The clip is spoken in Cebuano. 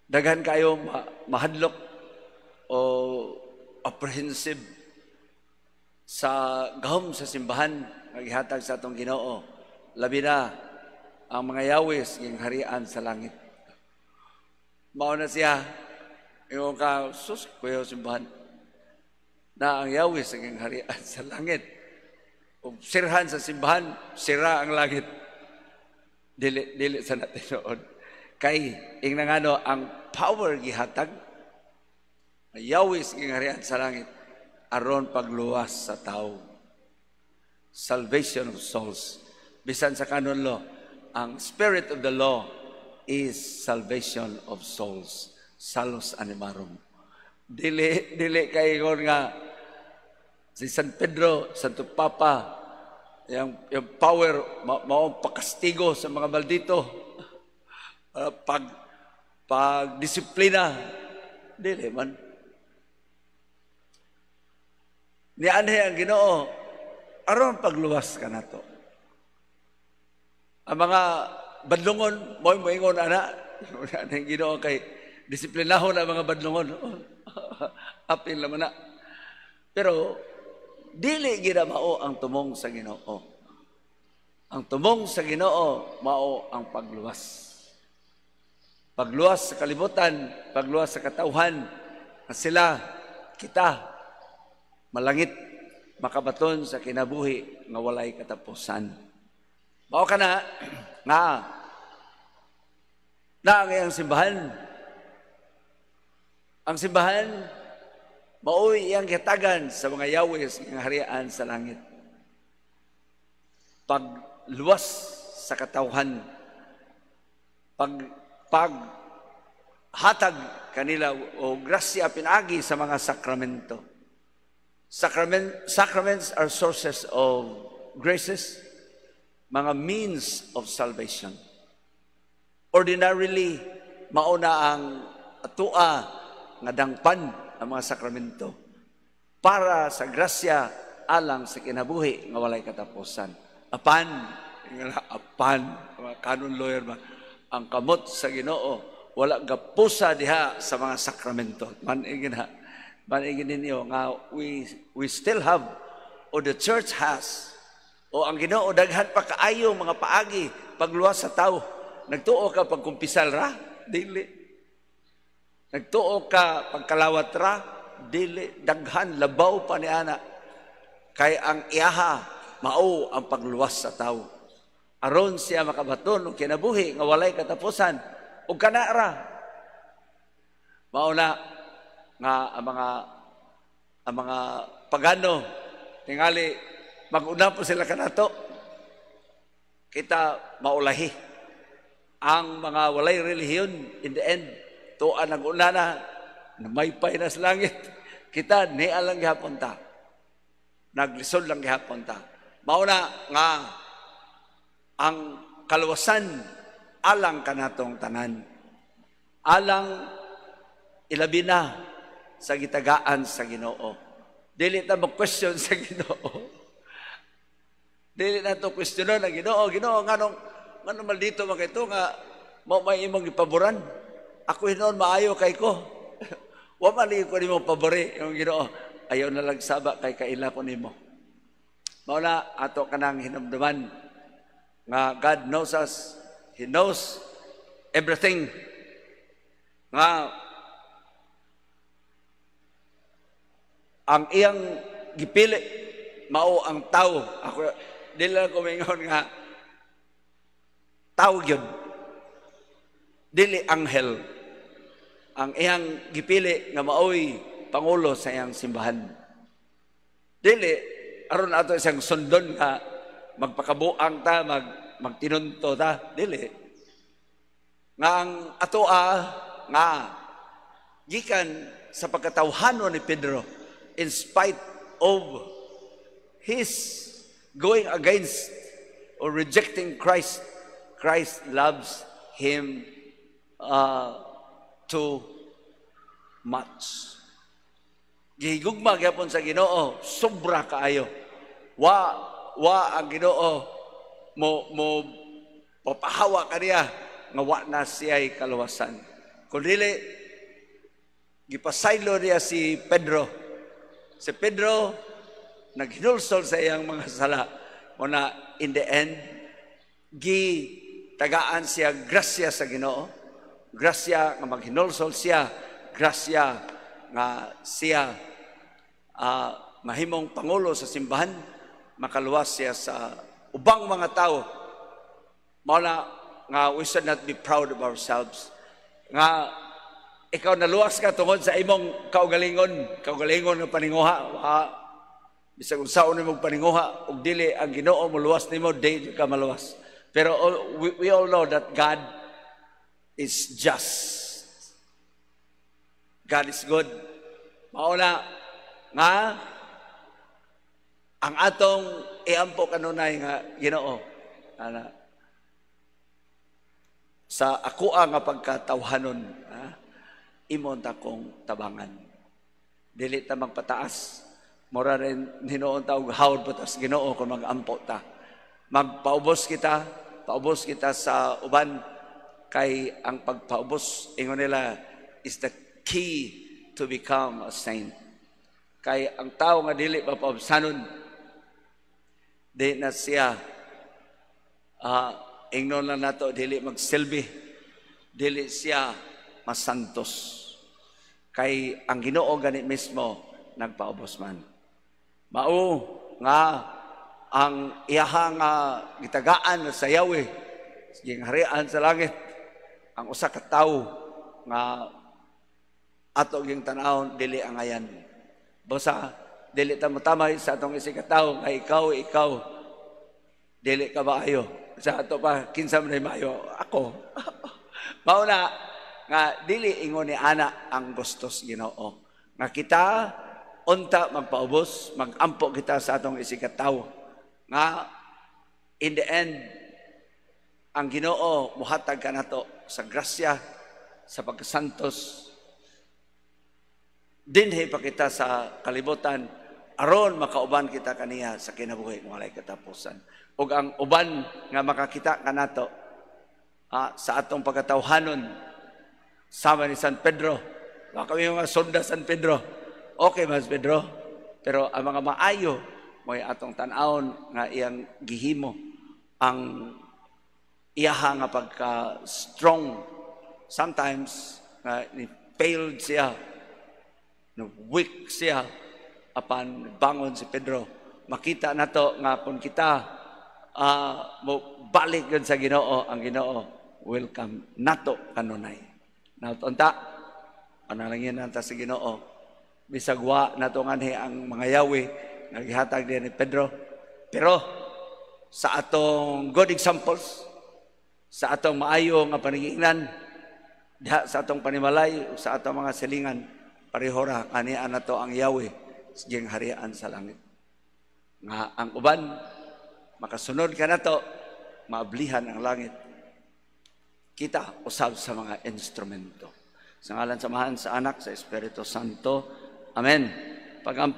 Daghan kayo mahadlok o apprehensive sa gahom sa simbahan nga gihatag sa atong Ginoo. Labi na ang mga yawis ng harian sa langit. Mao na siya, ingon ka, sus, kuya simbahan, na ang yawis ng harian sa langit. O sirhan sa simbahan, sira ang langit. Dili, dili sa tinuod. Kay, ingna ngano, ang power gihatag, yawis ng harian sa langit, aron pagluwas sa tao. Salvation of souls. Bisan sa canon law, ang spirit of the law is salvation of souls. Salus animarum. Dili, dili kay ingon nga si San Pedro, Santo Papa, yung power, mao pakastigo sa mga maldito. Pag disiplina, dili man. Nianhi ang Ginoo aron pagluwas kanato. Ang mga badlongon, mo'y moingon ana, ang Ginoo kay disiplinahon ang mga badlongon. Apil naman na. Pero dili gid mao ang tumong sa Ginoo. Ang tumong sa Ginoo mao ang pagluwas. Pagluwas sa kalibutan, pagluwas sa katawhan, na sila, kita, malangit, makabaton sa kinabuhi nga walay katapusan. Mao kana nga na ang iyang simbahan. Ang simbahan mao'y iyang gihatagan sa mga yawis nga harian sa langit. Pagluwas sa katawhan, pag hatag kanila o grasya pinaagi sa mga sakramento. Sacraments are sources of graces, mga means of salvation. Ordinarily, mauna ang atua nga dangpan ang mga sakramento para sa grasya alang sa kinabuhi nga walay katapusan. Apan, apan, mga canon lawyer ba, ang kamot sa Ginoo wala gapusa diha sa mga sakramento. Man-igin ha. Man-igin ninyo nga we still have, or the church has, o ang Ginoo daghan pa kaayo mga paagi pagluwas sa tao. Nagtuo ka pagkumpisal ra? Dili. Nagtuo ka pagkalawat ra? Dili. Daghan labaw pa ni ana. Kay ang iyaha mao ang pagluwas sa tao. Aron siya makabaton og kinabuhi nga walay katapusan ug kana ra. Mao na nga ang mga pagano tingali mag-una po sila kanato. Kita maulahi. Ang mga walay relihiyon, in the end, tuan nag-una na, namaypay na sa langit. Kita, niya lang gihapon ta. Naglisod lang gihapon ta. Mao na nga ang kaluwasan alang kanatong tanan. Alang ilabi na sa gitagaan sa Ginoo. Dili ta mag-question sa Ginoo. Dili na to questionon ang Ginoo. Ginoo, nganong maldito man kay to nga mao may imong gipaboran? Ako hinuon maayo kay ko. Wa man ko nimo pabori yung Ginoo. Ayaw na lang saba kay kaila ko nimo. Mao na ato kanang hinumduman nga God knows us. He knows everything. Nga ang iyang gipili mao ang tao. Ako dili lang ko mingon nga tao gyud. Dili anghel. Ang iyang gipili nga maoy pangulo sa iyang simbahan. Dili aron ato isang sundon nga magpakabuang ta, magtinunto ta, dili. Nga ang atoa nga gikan sa pagkatawhanon ni Pedro, in spite of his going against or rejecting Christ, Christ loves him too much. Gihigugma gyapon sa Ginoo, sobra kaayo. Wa ang Ginoo mo papahawa kaniya nga wa na siya'y kaluwasan. Kung dili, gipasaylo niya si Pedro. Si Pedro, naghinulsol sa iyang mga sala. Muna, in the end, gi tagaan siya grasya sa Ginoo. Grasya nga maghinulsol siya. Grasya nga siya mahimong pangulo sa simbahan. Makaluwas siya sa ubang mga tao. Mao na nga we should not be proud of ourselves. Nga ikaw naluwas ka tungod sa imong kaugalingon, kaugalingon nga paninguha. Wa, bisag unsaon nimo paninguha ug dili ang Ginoo moluwas nimo, di ka maluwas. Pero we all know that God is just. God is good. Mao na nga ang atong iampo kanunay nga, "Ginoo, ana sa akoa nga pagkatawhanon, ha, imo ta kong tabangan." Dili ta magpataas. Mura rin hinuon ta og hawd patas Ginoo kung magampo ta. Magpaubos kita, paubos kita sa uban kay ang pagpaubos, ingon nila, is the key to become a saint. Kay ang tao nga dili mapaubsanon, di na siya, ingnon lang nato, dili magsilbi, dili siya masantos. Kay ang Ginoo gani mismo nagpaubos man. Mao nga ang iyaha nga gitagaan sa Yahweh, gingharian sa langit, ang usa ka tawo nga ato ging tan-awon dili angayan. Basta dili ta motamay sa atong isig ka tawo nga ikaw, ikaw dili ka maayo. Sa ato pa, kinsa man maayo? Ako. Mao na nga dili ingon ni ana ang gustos Ginoo. Nga kita unta magpaubos, magampo kita sa atong isig ka tawo. Nga in the end ang Ginoo muhatag kanato sa grasya sa pagkasantos dinhi pa kita sa kalibutan aron makauban kita kaniya sa kinabuhi nga walay katapusan. Ug ang uban nga makakita kanato sa atong pagkatawhanon sama ni San Pedro. Wa kami mga sonda San Pedro. Okay mas Pedro, pero ang mga maayo mo'y atong tan-awon nga iyang gihimo ang iyaha nga pagka strong. Sometimes nga ni failed siya, no, weak siya, apan bangon si Pedro. Makita nato nga kung kita mo balik yun sa Ginoo, ang Ginoo welcome nato kanunay. Nato unta panalangin nanta sa Ginoo bisag wa nato nganhi ang mga yawi nga gihatag din ni Pedro, pero sa atong good examples, sa atong maayo nga panigiingnan diha sa atong panimalay, sa atong mga silingan, pareho ra kanian nato ang Yahweh sa harian sa langit nga ang uban makasunod kanato, maablihan ang langit. Kita usab sa mga instrumento. Sa ngalan sa Amahan, sa Anak, sa Espiritu Santo. Amen. Pagampo.